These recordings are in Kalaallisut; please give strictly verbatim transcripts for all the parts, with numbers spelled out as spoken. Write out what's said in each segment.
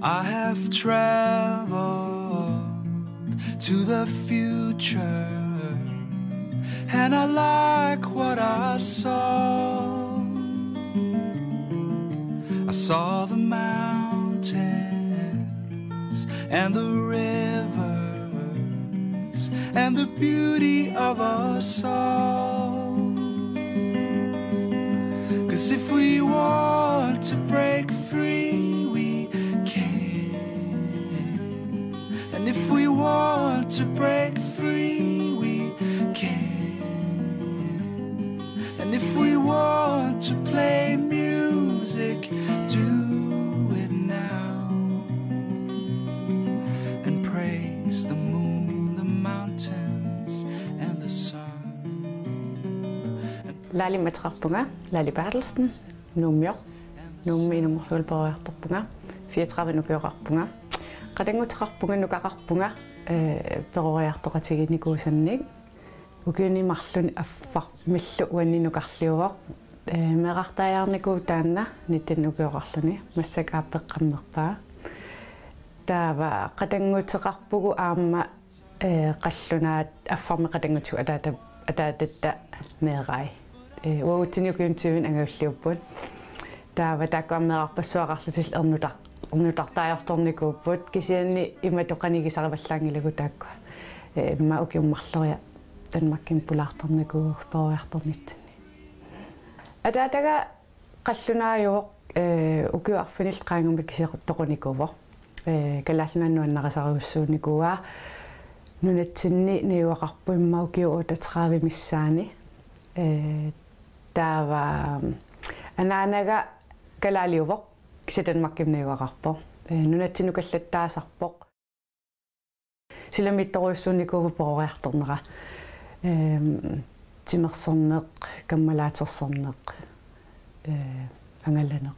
I have traveled to the future, and I like what I saw. I saw the mountains and the rivers and the beauty of us all. 'Cause if we want to break free, we can. And if we want to break free, we can. And if we want to play music, do it now. And praise the moon, the mountains, and the sun. Laalimmi ateqarpunga Lali Berthelsen, Nuummiortoq, Nuummi inummorlugu peroriartorpunga, fireogtredive ukioqarpunga. Qatannguteqarpunga, nukaqarpunga, eh, peroriartoqatiginikuusannik. Ukiuni marlunni affarmillu uanni nukarliuvoq. Eh, meerartaajaarnikuuvoq taanna nitten ukioqarluni, massakkut aappeqqammerpaa. Taava qatannguteqarpugut aamma, eh, qallunaat affarmik qatanngutigut ataata-, ataatatta meerai. Eh, uagutsinnut ukiuni tyveni angajulliupput. Taava taakku aamma meerarpassuaqarlutillu ernutar-, ernutartaajortornikuupput, kisianni imatut qanigisarivallaanngilagut taakkua. Eh, immaqa ukiut marloriarlugit Danmarkimi pulaartarnikuuvugut peroriartornitsinni. Ataataga qallunaajuvoq, eh, ukiut arfinillit qaangiummata kiseroq toqunikuuvoq. Eh, Kalaallit Nunaanni nuannarisarujussuunikuuaa. Nunatsinni najugaqarpoq immaqa ukiut otteogtredive missaanni. Eh, taava anaanaga kalaaliuvoq, kisianni Danmarkimi najugaqarpoq. Eh, nunatsinnukallattaasarpoq. Silamiittorujussuunikuuvoq peroriartornera. Ehm, timersorneq, kammalaatersorneq, eh, angalaneq.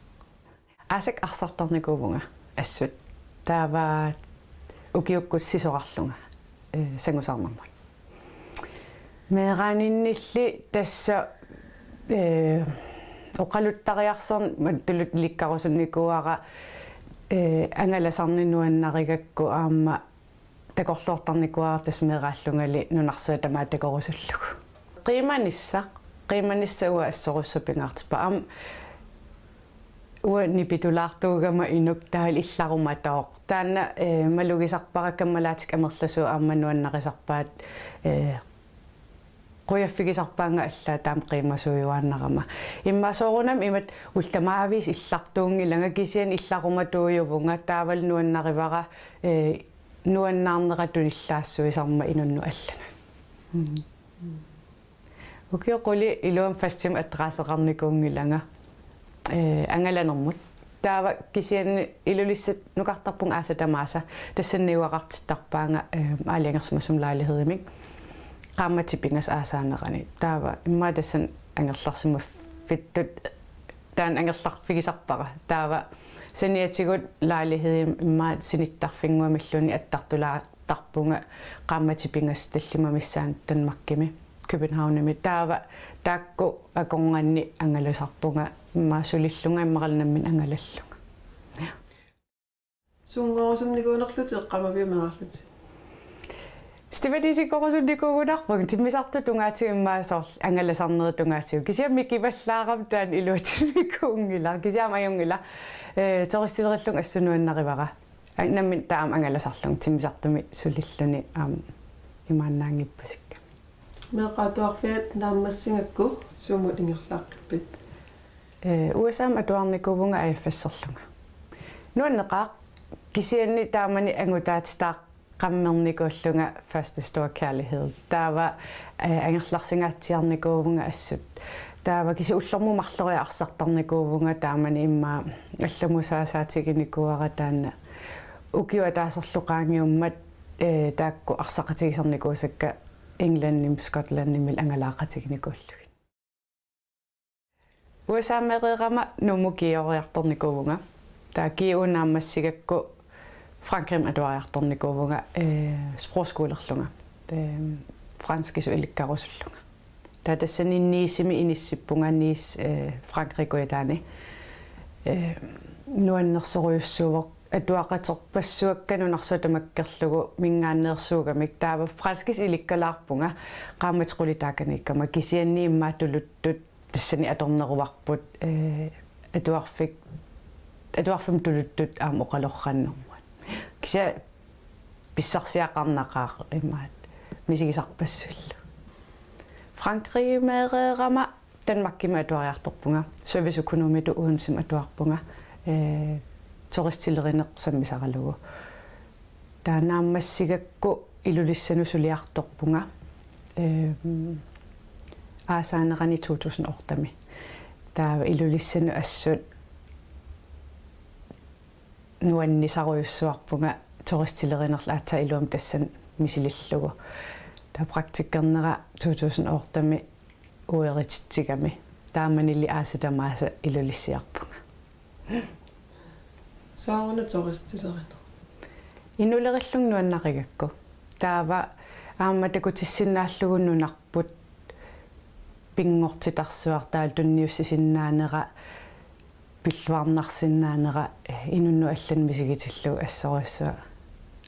Aasakkut arsartarnikuuvunga assut. Taava ukiukkut sisorarlunga, eh, sangusaarnermut. Meeraaninnilli tassa, eh, oqaluttariarsorneq mattulilikkarusunnikuuara, eh, angalasarneq nuannarigakku aamma takorloortarnikuuara tassa meeraallungali nunarsuaq tamaat takorusullugu. Qiimanissaq, qiimanissaq uanga assorsuaq pingaartippa. Aamma uanga nipitulaartuugama inuk taavalu illarumatooq. Taanna, eh, malugisarpara kammalaatikka amerlasuut aamma nuannarisarpaat, eh, qujaffigisarpaannga allaat taama qiimasuujuaannarama. Immaqa soorunami imatut ullut tamaaviisa illartuunngilanga kisianni illarumatuujuvunga taavalu nuannarivara, eh, nuannaarnera tunillaassuisarmat inunnut allanut. Mm. Ukiut qulit iluamik fastimik attracteqarnikuunngilanga, eh, angalanermut. Taava kisianni Ilulissat nukartarpunga aasat tamaasa, tassani najugaqartittarpaannga, eh, aalajangersimasumik lejlighedimik qaammatit pingasut aasaanerani. Taava immaqa tassani angerlarsimaffittut taanna angerlarfigisarpara. Taava saniatigut lejlighedimik immaqa sinittarfinnguamilluunniit attartulaartarpunga qaammatit pingasut tallimat missaanni Danmarkimi, Københavnimi. Taava taakku akornanni angalasarpunga immaqa sulillunga immaqalu nammineq angalallunga. Ja. Sunngorusumnikuunerlutit eqqaamaviumeerarlutit? Stefanie isikkorusunnikuugunarpunga, timmisartut tungaatigut immaqa soorlu angalasarnerit tungaatigut. Kisianni mikivallaarama taanna iluatinnikuunngilaq, kisianni ajunngilaq. Eh, turistilerillunga assut nuannarivara. Ai, nammineq taama angalasarlunga, timmisartumi sulilluni aamma imaannaanngippassikka. Meeqqat Atuarfiat naammassigakku sumut ingerlaqqippit? Eh, U S A-mi atuarnikuuvunga A F S-erlunga. Nuanneqaaq, kisianni taamani angutaatitaaqqammernikuullunga første store kærlighed. Taava, eh, angerlarsinngatsiarnikuuvunga assut. Taava kisianni ullormut marloriarlunga arsartarnikuuvunga taamani immaqa allamut saasaatiginikuuara taanna ukiup ataaserlu qaangiummat, eh, taakku arsaqatigisarnikuusakka Englandimi, Skotlandimi angalaaqatiginikuullugit. U S A-meereerama Nuummut G U-riartornikuuvunga. Taava G U naammassigakku Frankrigimi atuariartornikuuvunga, eh, sprogskolerlunga. Eh, franskisut ilikkarusullunga. Taava tassani Nicemi inissippunga, Nice, eh, Frankrig kujataani. Eh, nuannersorujussuuvoq atuaqaterpassuakka nunarsuaq tamakkerlugu mingaanneersuugamik, taava franskisut ilikkalaarpunga qaammatit qulit taakaniikkama, kisianni immaqa tuluttut tassani atorneruarput, ee, atuarfik-, atuarfimmi tuluttut aamma oqalorrannermut. Kisianni pissarsiaqarnaqaaq imaattoq misigisarpassuillu. Frankrigimeereerama Danmarkimi atuariartorpunga, serviceøkonomitut Odensemi atuarpunga, ee, turistilerineq sammisaralugu. Taava naammassigakku Ilulissanut suliartorpunga, ehm, aasaanerani to tusind ottemi. Taava Ilulissanut assut nuannisarujussuarpunga turistilerinerlu aatsaat iluamik tassani misilillugu. Taava praktikkernera to tusind ottemi uerititsigami. Taamanili aasat tamaasa Ilulissarpunga. Sooruna turistilerineq? Inulerillunga nuannarigakku. Taava aamma takutissinnaallugu nunarput pinngortitarsuartaa tunniussisinnaanera, pilluarnarsinnaanera, ee, inunnut allanut misigitillugu assorujussuaq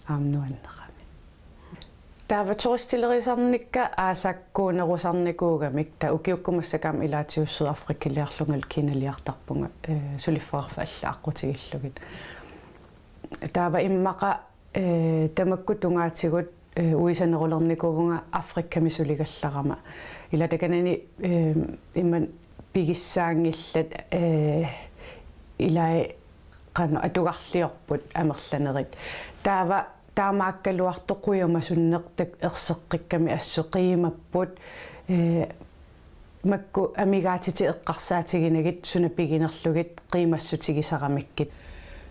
aamma nuannerami. Taava turistilerisarnikka aasakkuunerusarnikuugamik, taava ukiukkut massakkut aamma ilaatigut Sydafrikaliarlunga Kenaliartarpunga, ee, suliffeqarfik allat aqqutigillugit. Taava immaqa, ee, tamakku tungaatigut, ee, uisanerulernikuuvunga Afrikami suligallarama. Ila takanani, ee, ima pigissaanngillat, ee, ilai qanoq atugarliorput amerlanerit. Taava taamaakkaluartoq qujamasunneq tak-, erseqqikkami assut qiimapput, ee, makku amigaatitit eqqarsaatiginagit suna piginerlugit qiimassutigisaramikkit.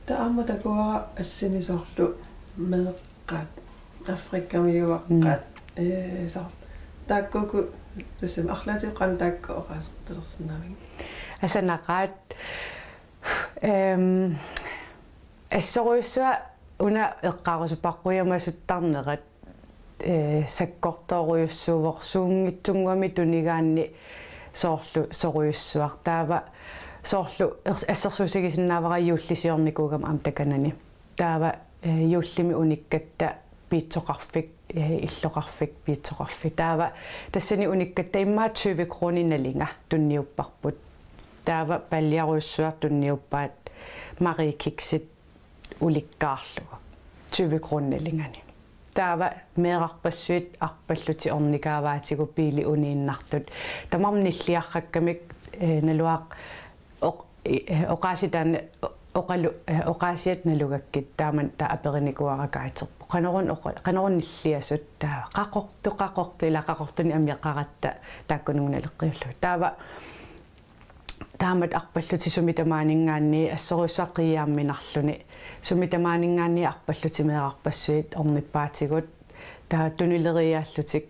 Taava aamma takuara assini soorlu meeqqat, Afrikamiuaqqat, mm, ee, soorlu. Taakkuuku tassami arlaatigut qanoq taakku oqaasertalersinnaavigit? Asanaqaat, ehm, assorujussuaq una eqqaarusuppara qujamasuttarnerat, ee, sakkortoorujussuuvoq, suunngitsunnguamik tunigaanni soorlu sorujussuaq. Taava soorlu ers-, assersuutigisinnaavara juullisiornikuugama aamma takanani. Taava, ee, juullimi unikkatta piitsoqarfik, ee, illoqarfik, piitsoqarfik. Taava tassani unikkatta immaqa tyve kroner nalinga tunniupparput. Taava paalliarujussuaq tunniuppaat Marie Kieksit ulikkaarlugu tyve kroner nalingani. Taava meerarpassuit arpallutik ornikaavaatigut biilit uniinnartut. Tamarmik nilliarrakkamik, ee, naluara oq-, i-, ee, oqaasiit taanna oqalu-, ee, oqaasiat nalugakkit taamani taava aperinikuuara guiderput. Qanoruna oqa-, qanoruna nilliasut, taava qaqortoq, qaqortoq, ila qaqortunik amiaqaratta taakkununnga naleqqiullugit. Taava taamatut arpallutik sumi tamaaninngaanniit assorujussuaq qiiaamminarluni. Sumi tamaaninngaanniit arpallutik meerarpassuit ornippaatigut. Taava tunileriiaallutik.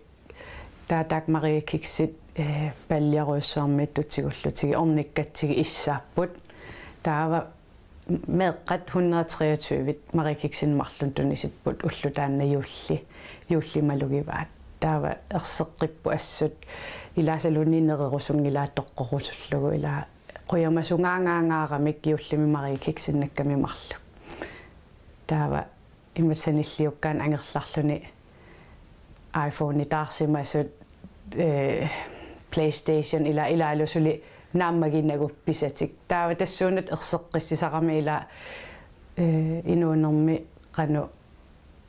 Taava taakku Marie Kieksit, ee, paalliarujussuarmiittut tigullutigit ornikkatsigit issaapput. Taava meeqqat hundrede treogtyve Marie Kieksinik marlunnik tunisipput ulloq taanna juulli, juulli malugivaat. Taava erseqqipput assut ilaasaluunniit nererusunngilaat toqqorusullugu, ila qujamasungaangaangaaramik juullimi Marie Kieksinnakkami marluk. Taava imatut sanilliukkaanni angerlarluni iPhone taarsimasut, ee, PlayStation ila, ilaalu suli naammaginagu pisatik. Taava tassuunatik erseqqissisarami ila, ee, inuunermi qanoq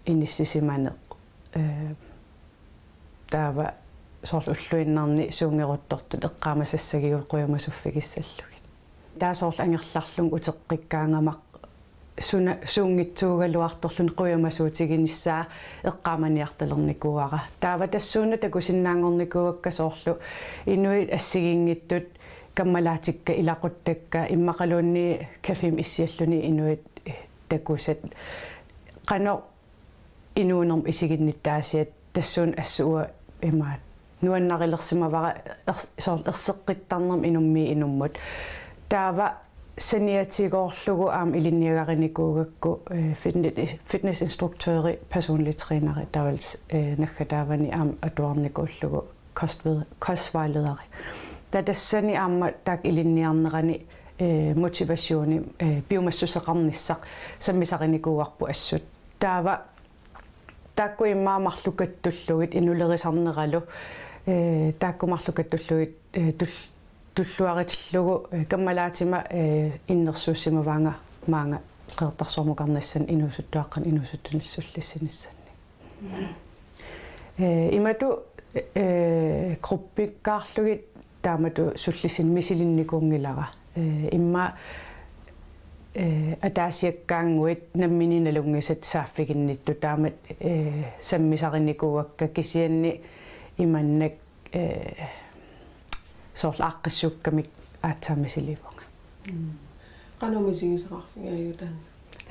inissisimaneq. Ee, taava soorlu ulluinnarni suunngeruttortut eqqaamasassagivut qujamasuffigissallugit. Taava soorlu angerlarlunga uteqqikkaangama suna-, suunngitsuugaluartorluni qujamasuutiginissaa eqqaamaniartalernikuuara. Taava tassuuna takusinnaanngornikuuakka soorlu inuit assigiinngitsut kammalaatikka ilaquttakka immaqaluunniit cafémi issialluni inuit takusat. Qanoq inuunermut isiginnittaasiat tassuuna assut uanga imaattoq nuannarilersimavara ers-, soorlu erseqqittarnermik inummiit inummut. Taava saniatigoorlugu aamma ilinniagarinikuugakku, ee, fitne-, fitnessinstruktøri, personlig træneri, taavalu, ee, naggataavani aamma atuarnikuullugu kostved-, kostvejlederi. Taava tassani aamma taakku ilinniarnerani ee, motivationi, ee, piumassuseqarnissaq sammisarinikuuarput assut. Taava taakku immaqa marluk kattullugit inulerisarneralu, ee, taakku marluk kattullugit, ee, tul-, tulluaritillugu, ee, kammalaatima, ee, innersuussimavaanga maanga Qeqertarsuarmukarnissani inuusuttuaqqani inuusuttunik sullissinissannik. Ee, imatut, ee, gruppikkaarlugit taamatut sullissin misilinnikuunngilara. Ee, immaqa, ee, ataasiakkaannguit namminneq nalunngisat saaffiginnittut taamatut, ee, sammisarinikuuakka kisianni imannak, ee, soorlu aaqqissuukkamik aatsaat misilivunga. Mm. Qanoq misigisaqarfigiuk taanna?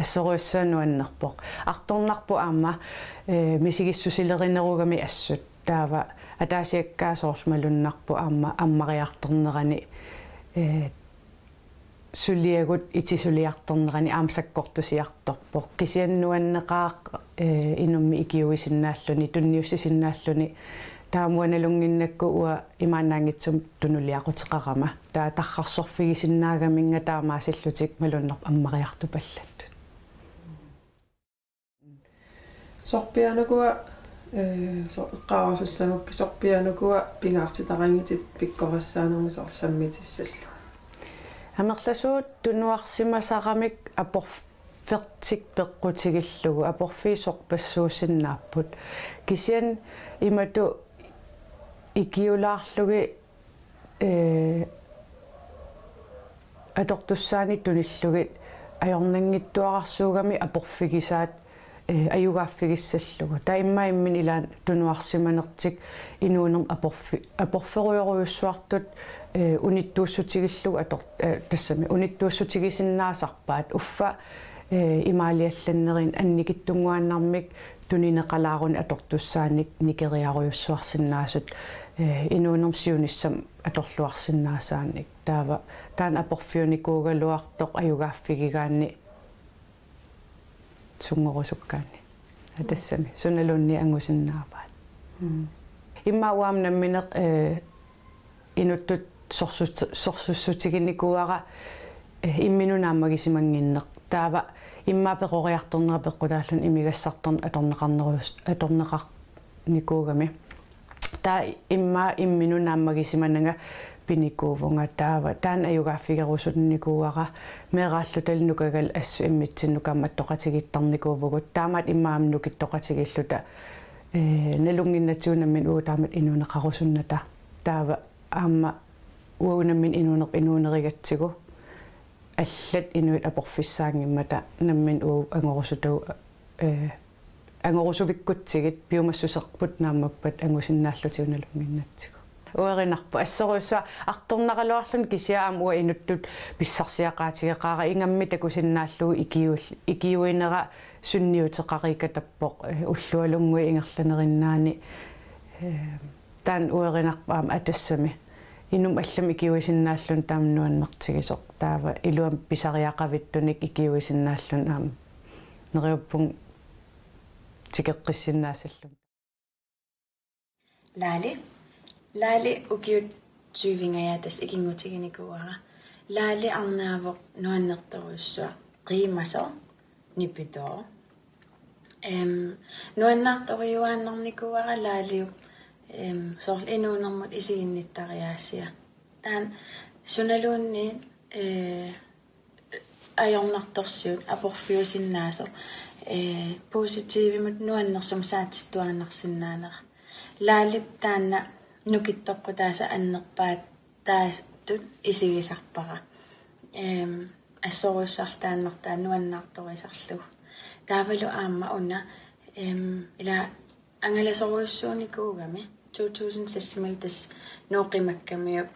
Assorujussuaq nuannerpoq. Artornarpoq aamma, ee, misigissusilerinerugami assut. Taava ataasiakkaat soorlu malunnarpoq aamma ammariartornerani, ee, suliagut itisuliartornerani aamma sakkortusiartorpoq. Kisianni nuanneqaaq, ee, inummik ikiuisinnaalluni, tunniussisinnaalluni, taamua nalunnginnakku uanga imaannaanngitsumik tunuliaquteqarama. Taava tarrarsorfigisinnaagaminnga taamaasillutik malunnarpoq ammariartupallattut. Sorpianukua, ee, so-, eqqaarusussagukku sorpianukua pingaartitaqanngitit pikkorissaanermi soorlu sammitissallugit? Amerlasuut tunuarsimasaramik aporfertik peqqutigillugu, aporfiit sorpassuusinnaapput. Kisianni imatut ikiulaarlugit, ee, atortussaanik tunillugit ajornanngitsuararsuugami aporfigisaat, ee, ajugaaffigissallugu. Taava immaqa imminut ilaanni tunuarsimanertik inuunermi aporfi-, aporferujorujussuartut, ee, unittuussutigillugu ator-, ee, tassami unittuussutigisinnaasarpaat. Uffa, ee, imaaliallanneriinni annikitsunnguaannarmik tunineqalaarunik atortussaanik nikeriarujussuarsinnaasut, ee, inuunermi siunissami atorluarsinnaasaanik. Taava taanna aporfiunikuugaluartoq ajugaaffigigaanni sunngorusukkaanni. Tassami sunaluunniit angusinnaavaat. Mm. Immaqa uanga nammineq, ee, inuttut sorsus-, sorsussutiginikuuara, ee, imminut naammagisimannginneq. Taava immaqa peroriartornera peqqutaalluni imigassartorneq atorneqarnerus-, atorneqarnikuugami. Taava immaqa imminut naammagisimananga pinikuuvunga, taava taanna ajugaaffigerusunnikuuara, meeraallutali nukagallit assut immitsinnut kaammattoqatigiittarnikuuvugut, taamaattumik immaqa aamma nukittoqatigiilluta, ee, nalunnginnatsigu nammineq uagut taamatut inuuneqarusunnata. Taava aamma uagut nammineq inuunerput inuunerigatsigu allat inuit aporfissaanngimmata nammineq uagut angorusutagut, ee, angorusuvikkutsigit piumassuserput naammappat angusinnaallutigu nalunnginnatsigu. Uerinarpoq assorujussuaq artornaraluarluni, kisianni aamma uanga inuttut pissarsiaqaatigeqaara, ingammik takusinnaallugu ikiuil-, ikiuinera sunniuteqareeqatappoq, ee, ullualunnguit ingerlanerinnaani, ee, taanna uerinarpoq aamma, aa, tassami inummut allamut ikiuisinnaalluni taama nuannertigisoq. Taava iluamik pisariaqavittunik ikiuisinnaalluni aamma neriuppunga tikeqqissinnaasallunga. Laali. Laali ukiut tyvingajat tassa ikinngutiginikuuara. Laali arnaavoq nuannertorujussuaq, qiimasoq, nipitooq. Em, nuannaartorujuaannarnikuuara Laaliup, em, soorlu inuunermut isiginnittariaasia. Taanna sunaluunniit, ee, ajornartorsiut aporfiusinnaasoq, ee, positivimut nuannersumik saatittuaannarsinnaanera. Laalip taanna nukittoqqutaasa annerpaataattut isigisarpara. Em, assorujussuarlu taannartaa nuannaartorisarlugu. Taavalu aamma una, em, ila angalasorujussuunikuugami to tusind seks-imilu tassa Nuup qimakkamiuk.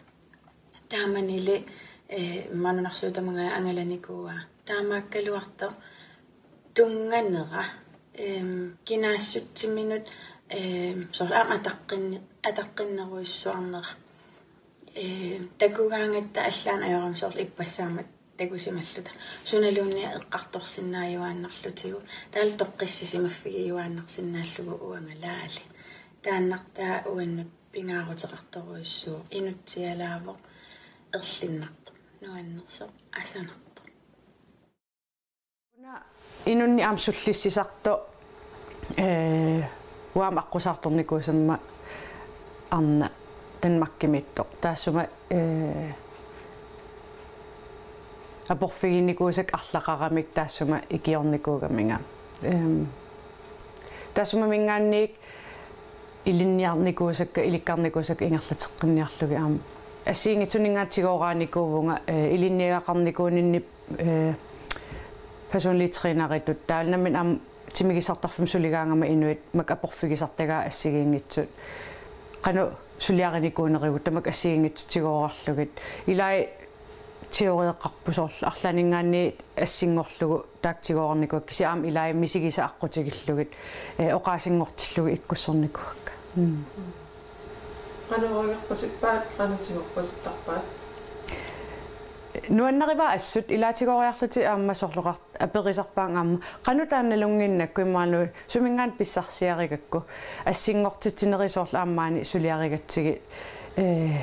Taamanili, eh, immaqa nunarsuup tamangajaat angalanikuuaa. Taamaakkaluartoq tunnganera, em, kinaassutsiminut, em, soorlu aamma ataqqinni-, ataqqinnerujussuarnera. Em, takugaangatta allaat ajorami soorlu ippassaammat takusimalluta. Sunaluunniit eqqartorsinnaajuaannarlutigu. Taavalu toqqissisimaffigijuaannarsinnaallugu uanga Laali. Taannartaa uannut pingaaruteqartorujussuuvoq, inutsialaavoq, erlinnartoq. Nuannersoq asanartoq. Una inunnik aamma sullissisartoq, ee, uanga aamma aqqusaartornikuusama arnaq Danmarkimiittoq. Taassuma, ee, aporfiginikuusakka arlaqaramik taassuma ikiornikuugaminga. Ehm, taassumaminngaanniit ilinniarnikuusakka, ilikkarnikuusakka ingerlateqqinniarlugit aamma. Assigiinngitsuninngaanniit tigooraanikuuvunga, ee, ilinniagaqarnikuuninni, ee, personlig træneritut. Taava nammineq aamma timigissartarfimmi suligaangama inuit makku aporfigisartagaat assigiinngitsut. Qanoq suliarinikuunerigut tamakku assigiinngitsut tigoorarlugit. Ilai teorieqarpoq soorlu arlaanninngaanniit assinngorlugu taakku tigoorarnikuuakka, kisianni aamma ilai misigisat aqqutigillugit, ee, oqaasinngortillugit ikkussornikuuakka. Mm. Qanoq oqarpasippaat, qanoq tigorpasittarpaat? Nuannarivaa assut, ilaa tigooriarlutik aamma soorlu oqar-, aperisarpaannga aamma, qanoq taanna nalunnginnakku imaluunniit suminngaanniit pissarsiarigakku, assinngortitsinerit soorlu aamma maani suliarigatsigit, ee,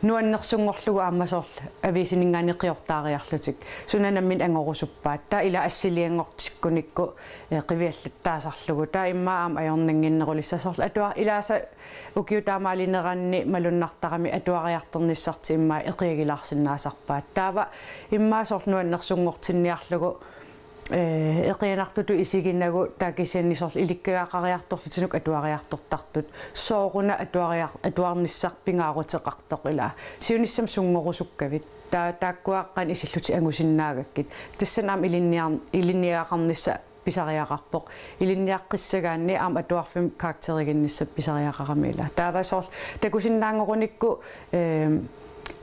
nuannersunngorlugu aamma soorlu aviisininngaanniit qiortaariarlutik suna nammineq angorusuppaat. Taava ilaa assilianngortikkunikku, ee, qiviallattaasarlugu. Taava immaqa aamma ajornannginnerulissaaq soorlu atua-, ilaasa ukiut taamaalineranni malunnartarami atuariartornissartik immaqa eqiagilaarsinnaasarpaat. Taava immaqa soorlu nuannersunngortinniarlugu, ee, eqianartutut isiginagu taava kisianni soorlu ilikkagaqariartorlutik atuariartortartut. Sooruna atuariar-, atuarnissaq pingaaruteqartoq ilaa. Siunissami sunngorusukkavit. Taava taakkua qanoq isillutik angusinnaagakkit. Tassani aamma ilinniar-, ilinniagaqarnissaq pisariaqarpoq. Ilinniaqqissagaanni aamma atuarfimmi karakteriginnissaq pisariaqarami ilaa. Taava soorlu takusinnaanngorunikku, ehm,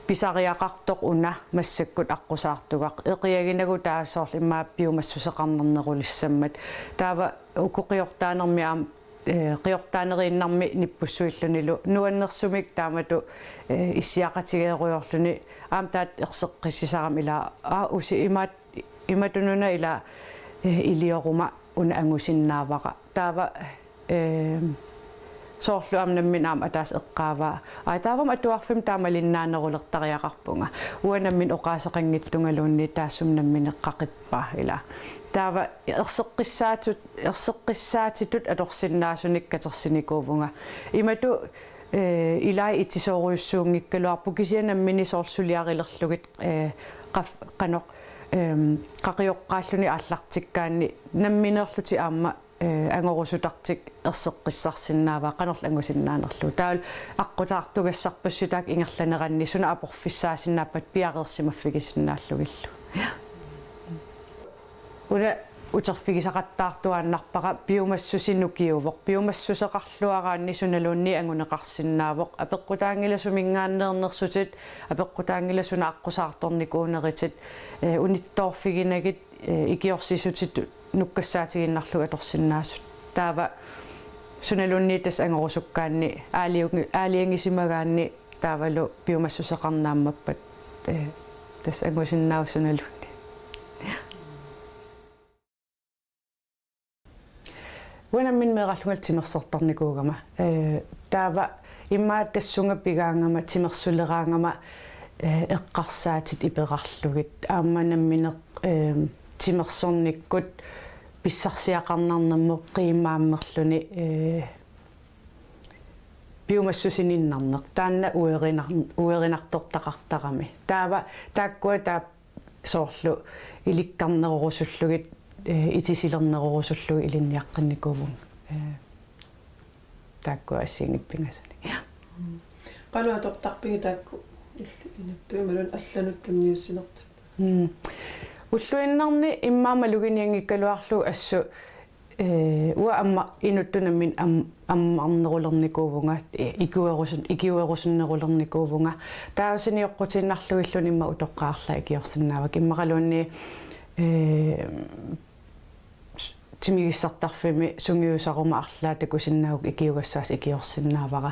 pisariaqartoq una massakkut aqqusaartugaq. Eqiaginagu taava soorlu immaqa piumassuseqarnarnerulissammat. Taava uku qiortaanermi aamma, ee, qiortaaneriinnarmi nippussuillunilu nuannersumik taamatut, ee, issiaqatigeerujoorluni aamma taava erseqqissisarami ilaa, aa, usi imaat imatununa ilaa, eh, ilioruma una angusinnaavara. Taava, eh, soorlu aamma nammineq aamma ataaseq eqqaavaa. Aa, taavami atuarfimmi taamalinnaanerulertariaqarpunga. Uanga nammineq oqaaseqanngitsungaluunniit taassuma nammineq qaqippaa ilaa. Taava erseqqissaatut-, erseqqissaatitut atorsinnaasunik katersinikuuvunga. Imatut, eh, ilai itisoorujussuunngikkaluarpoq kisianni nammineq soorlu suliarilerlugit, eh, qaf-, qanoq, ehm, qaqioqqaalluni aallartikkaanni nammineerlutik aamma, eh, angorusutartik erseqqissarsinnaavaat qanorlu angusinnaanerlugu. Taavalu aqqusaartugassarpassuit taakku ingerlaneranni suna aporfissaasinnaappata piareersimaffigisinnaallugillu. Una uterfigisaqattaartuaannarpara piumassuseq nukiuvoq. Piumassuseqarluaraanni sunaluunniit anguneqarsinnaavoq. Apeqqutaanngilaq suminngaanneernersutit, apeqqutaanngilaq suna aqqusaartornikuuneritit, eh, unittoorfiginagit, eh, ikiorsiissutitut nukkassaatigiinnarlugit atorsinnaasut. Taava sunaluunniit tassa angorusukkaanni aalajangi-, aalajangisimagaanni taavalu piumassuseqarnaammappat, eh, tassa angusinnaavoq sunaluunniit. Uanga nammineq meerarlungalu timersortarnikuugama. Eh, taava immaqa tassunga pigaangama, timersuleraangama, eh, eqqarsaatit iperarlugit. Aamma nammineq, eh, timersornikkut pissarsiaqarnarnermut qiimaammerluni, eh, piumassusininnarneq. Taanna uerinar-, uerinartortaqartarami. Taava taakkua taava soorlu ilikkarnerorusullugit, eh, itisilernerorusullugit ilinniaqqinnikuuvunga. Eh, taakkua assigiinngitsunik pingasuni. Ja. Qanoq atortarpigit taakku ill-, inuttut imaluunniit allanut tunniussinertut? Mm. Ulluinnarni immaqa maluginianngikkaluarlugu assut, eh, uanga aamma inuttut nammineq am-, ammarnerulernikuuvunga, eh, ikiuerusun-, ikiuerusunnerulernikuuvunga. Taava saniorqutiinnarlugilluni immaqa utoqqaat arlaat ikiorsinnaavakka. Immaqaluunniit, eh, s-, timigissartarfimmi sungiusaruma arlaat takusinnaagukkit ikiugassaasoq ikiorsinnaavara.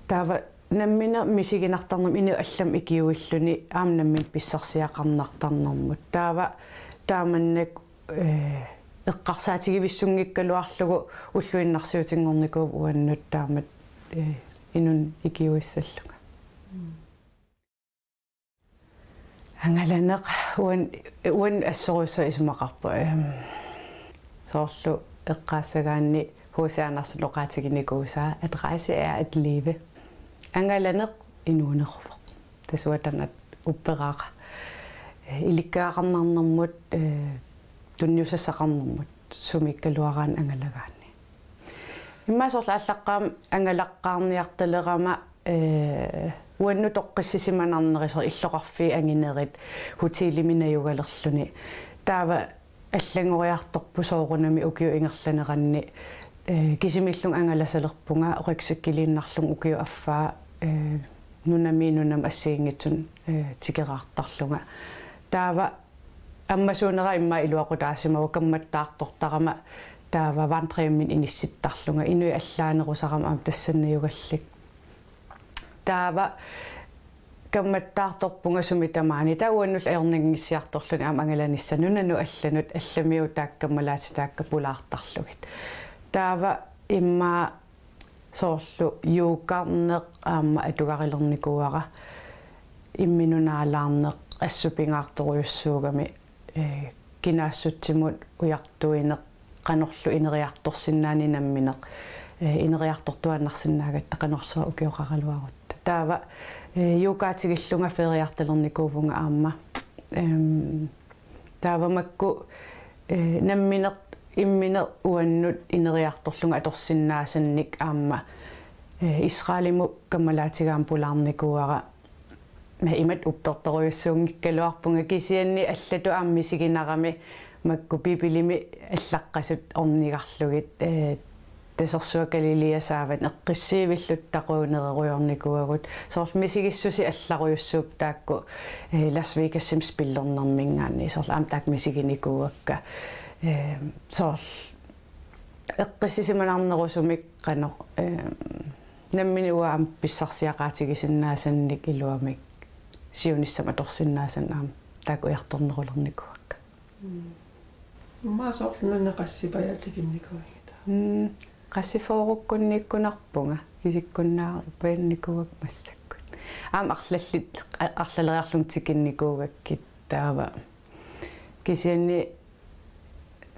Taava nammineq misiginartarnermut inuit allamut ikiuilluni aamma nammineq pissarsiaqarnartarnermut. Taava taamannak, eh, eqqarsaatigivissunngikkaluarlugu ulluinnarsiutinngornikuuvoq uannut taamatut, eh, inunnut ikiuissallunga. Angalaneq uan-, uannut assorujussuaq isumaqarpoq. Ehm, soorlu eqqaassagaanni H C Andersen oqaatiginikuusaa: At rejse er at leve. Angalaneq inuuneruvoq. Tassa uanga taanna upperaara. Eh, ilikkagaqarnarnermut, eh, tunniussassaqarnermut sumiikkaluaraanni angalagaanni. Immaqa soorlu aallaqqaammut angalaqqaarniartalerama, eh, uannut toqqissisimanarneri, soorlu illoqarfiit anginerit, hotelimi najugalerluni. Taava allanngoriartorpoq soorunami ukiup ingerlaneranni, eh, kisimiillunga angalasalerpunga, rygsækkiliinnarlunga ukiup affaa, eh, nunamiit nunamut assigiinngitsunik, eh, tikeraartarlunga. Taava ammasuunera immaqa iluaqutaasimavoq, kammattaartortarama taava vandrehjemimik inissittarlunga, inuit allaanerusarama aamma tassani najugallit. Taava kammattaartorpunga sumi tamaani, taava uannullu ajornanngissiartorluni aamma angalanissaq nunanut allanut, allamiut taakku kammalaatitik taakku pulaartarlugit. Taava immaqa soorlu yogarneq aamma atugarilernikuuara, imminut naalaarneq assut pingaartorujussuugami, eh, kinaassutsimut ujartuineq, qanorlu ineriartorsinnaaneq nammineq, eh, ineriartortuaannarsinnaagatta qanorsuaq ukioqaraluarutta. Taava, eh, yogaatigillunga feriartalernikuuvunga aamma. Ehm, taava makku, eh, nammineq immineq uannut ineriartorlunga atorsinnaasannik aamma, eh, Israelimut kammalaatiga aamma pulaarnikuuara. Ma imatut uppertorujussuunngikkaluarpunga, kisianni allatut aamma misiginarami makku Biibilimi allaqqasut ornigarlugit, eh, Tasersuaq Galilæa saavanni eqqissiivilluta taqunererujoornikuuagut. Soorlu misigissuseq allarujussuupput taakku, eh, Las Vegasimi spillernermiingaanniit. Soorlu aamma taakku misiginikuuakka. Eh, soorlu eqqissisimanarnerusumik qanoq, eh, nammineq uanga aamma pissarsiaqaatigisinnaasannik iluamik siunissami atorsinnaasannik aamma taakku ujartornerulernikuuakka. Mm. Immaqa soorlu nunat qassipajaat tikinnikuuigit? Mm, qassifoorukkunniikkunarpunga, isikkunnaarpajannikuuakka massakkut. Aamma arlallit, a-, arlaleriarlunga tikinnikuugakkit taava. Kisianni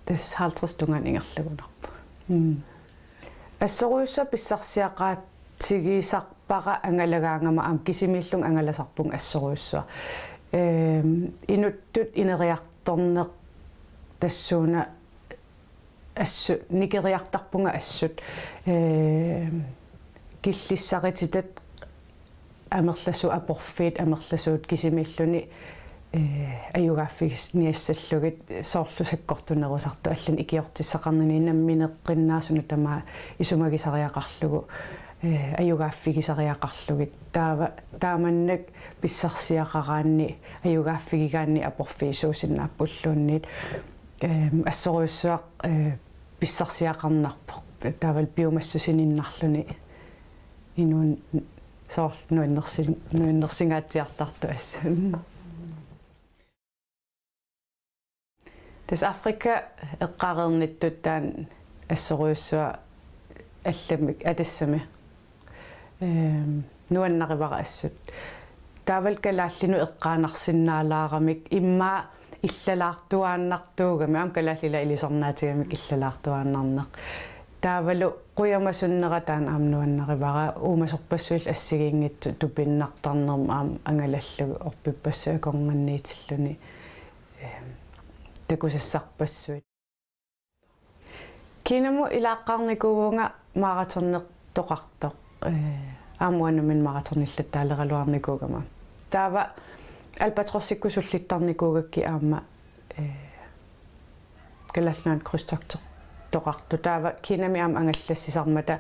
tassa halvtreds tungaanut ingerlagunarpoq. Mm. Assorujussuaq pissarsiaqaatigisarpara angalagaangama aamma kisimiillunga angalasarpunga assorujussuaq. Ehm, inuttut ineriartorneq tassuuna assut, nikeriartarpunga assut. Ehm, killissarititat amerlasuut, aporfiit amerlasuut kisimiilluni, eh, ajugaaffigisinnaasallugit, soorlu sakkortunerusartut allanik ikiortissaqarnini nammineqqinnaaq suna tamaat isumagisariaqarlugu, eh, ajugaaffigisariaqarlugit. Taava, taamannak pissarsiaqaraanni ajugaaffigigaanni aporfiisuusinnaappulluunniit. Ehm, assorujussuaq, eh, pissarsiaqarnarpoq. Taavalu piumassusiniinnarluni inuuneq soorlu nuannersi-, nuannersingaatsiartartoq assut. Tassa Afrika eqqaareernittut taanna assorujussuaq allamik atassami. Ehm, nuannarivara assut. Taavalu kalaallinut eqqaanarsinnaalaaramik immaqa illalaartuaannartuugami, aamma kalaallit ilisarnaatigamik illalaartuaannarneq. Taavalu qujamasunnera taanna aamma nuannarivara, uumasorpassuillu assigiinngitsut tupinnartarnermut aamma angalallugu orpippassuit akornanniitilluni, ehm, takusassarpassuit. Kinamut ilaaqqaarnikuuvunga maratonnertoqartoq, eh, aamma uanga nammineq maratonillattaaleraluarnikuugama. Taava Albatrosikkut sullittarnikuugakkit aamma, eh, Kalaallit Nunaannut krydstogtertoqartoq. Taava Kinami aamma angallassisarmata,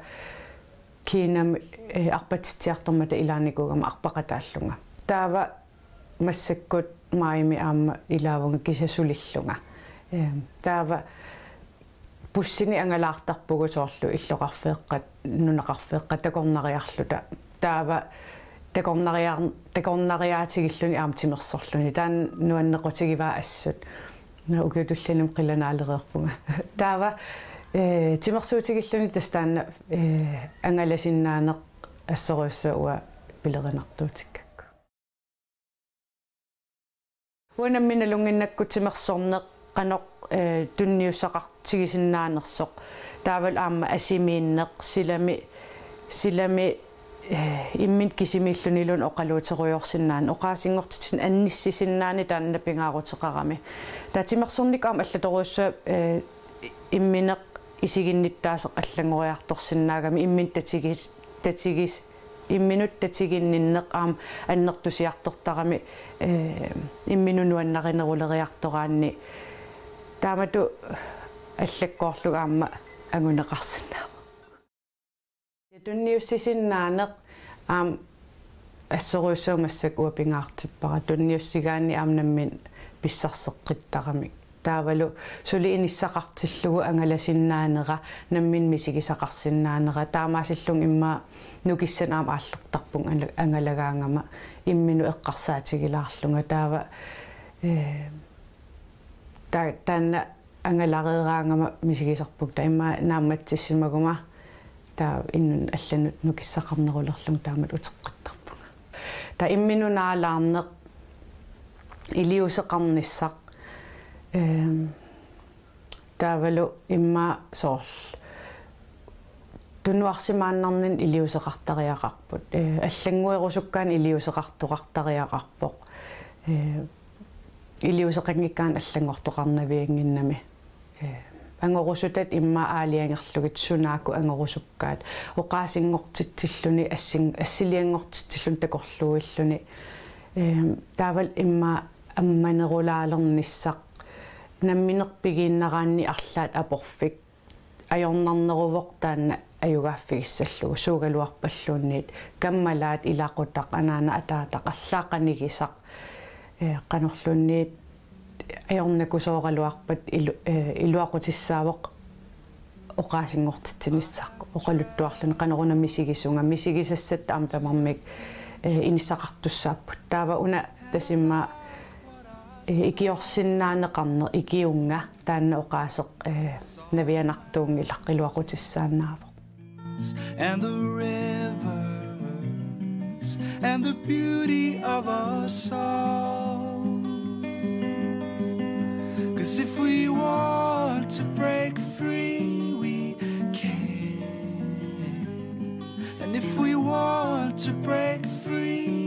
Kinami, eh, arpatitsiartormata ilaanikuugama arpaqataallunga. Taava massakkut maajimi aamma ilaavunga kisianni sulillunga. Ehm, taava bussini angalaartarpugut soorlu illoqarfeeqqat, nunaqarfeeqqat takornariarluta. Taava takornariar-, takornariaatigilluni aamma timersorluni. Taanna nuannequtigivaa assut. Ukiut tulliani qilanaalereerpunga. Taava, eh, timersuutigilluni tassa taanna, eh, angalasinnaaneq assorujussuaq uanga pilerinartuutikkakku. Uanga nammineq nalunnginnakku timersorneq qanoq, eh, tunniussaqartigisinnaanersoq. Taavalu aamma asimiinneq silami, silami, eh, imminut kisimiilluniluunniit oqaluuterujoorsinnaaneq, oqaasinngortitsinni annissisinnaanani taanna pingaaruteqarami. Taava timersornikkut aamma allatorujussuaq, eh, immineq isiginnittaasoq allanngoriartorsinnaagami imminut tatigis-, tatigis-, imminut tatiginninneq aamma annertusiartortarami, eh, imminut nuannarineruleriartoraanni taamatut allakkoorlugu aamma anguneqarsinnaavoq. Ja tunniussisinnaaneq aamma assorujussuaq massakkut uanga pingaartippara. Tunniussigaanni aamma nammineq pissarseqqittaramik. Taavalu suli inissaqartillugu angalasinnaaneq, nammineq misigisaqarsinnaanera. Taamaasillunga immaqa nukissanik aamma aallertarpunga ana-, angalagaangama imminut eqqarsaatigilaarlunga. Taava, eh, ta-, taanna angalareeraangama misigisarpunga. Taava immaqa naammatsissimaguma taava inunnut allanut nukissaqarnerulerlunga taamatut uteqqittarpunga. Taava imminut naalaarneq, iliuuseqarnissaq. Ehm, taavalu immaqa soorlu tunuarsimaannarninni iliuuseqartariaqarput. Eh, allannguerusukkaanni iliuuseqartoqartariaqarpoq. Eh, iliuuseqanngikkaanni allanngortoqarnaviannginnami. Eh, angorusutatta immaqa aalajangerlugit sunaakku angorusukkaat. Oqaasinngortitsilluni assin-, assilianngortitsilluni takorluuilluni. Eh, taavalu immaqa ammanerulaalernissaq. Nammineq pigiinnaraanni arlaat aporfik ajornarneruvoq taanna ajugaaffigissallugu suugaluarpalluunniit kammalaat ilaqutaq anaana ataataq arlaat qanigisaq, eh, qanorluunniit ajornakusooraluarpat ilu-, eh, iluaqutissaavoq oqaasinngortitsinissaq oqaluttuarluni qanoruna misigisunga misigisassatta aamma tamarmik, eh, inissaqartussaapput. Taava una tassa immaqa, eh, ikiorsinnaaneqarneq ikiunnga taanna oqaaseq, eh, navianartuunngilaq iluaqutissaannaavoq. And the rivers and the beauty of us all. 'Cause if we want to break free, we can. And if we want to break free,